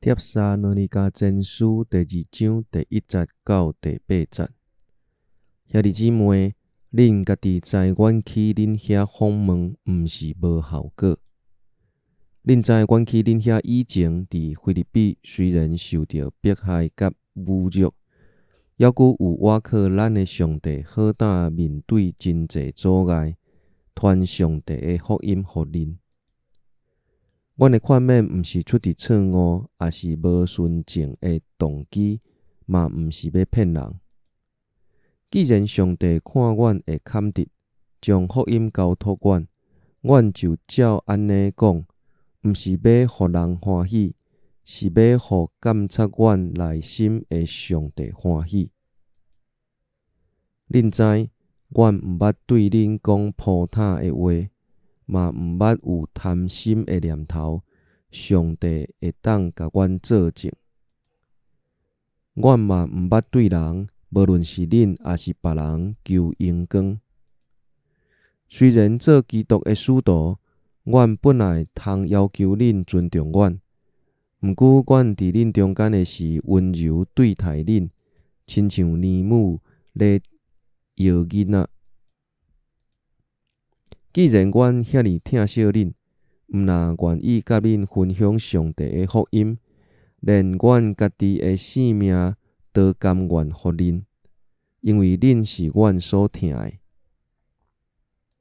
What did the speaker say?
帖撒羅尼迦前書第二章第一節到第八節。兄弟姊妹，恁家己知阮去恁遐訪問，毋是無效果。恁知阮去恁遐以前，佇腓立比雖然受著迫害佮侮辱，猶閣有倚靠咱的上帝，好膽面對真濟阻礙，傳上帝的福音予恁。阮的勸勉毋是出佇錯誤，抑是無純正的動機，嘛毋是欲騙人。既然上帝看阮會堪得，將福音交託阮，阮就照按呢講，毋是欲予人歡喜，是欲予監察阮內心的上帝歡喜。恁知，阮毋捌對恁講鋪坦的話，嘛毋捌有貪心的念頭，上帝會當共阮做證。阮嘛毋捌對人，無論是恁抑是別人求榮光。雖然做基督的使徒，阮本來通要求恁尊重阮，毋過阮佇恁中間的時，溫柔對待恁，親像奶母咧搖囡仔。既然阮遐爾疼惜恁，毋但願意佮恁分享上帝的福音，連阮家己的性命都甘願予恁，因為恁是阮所疼的。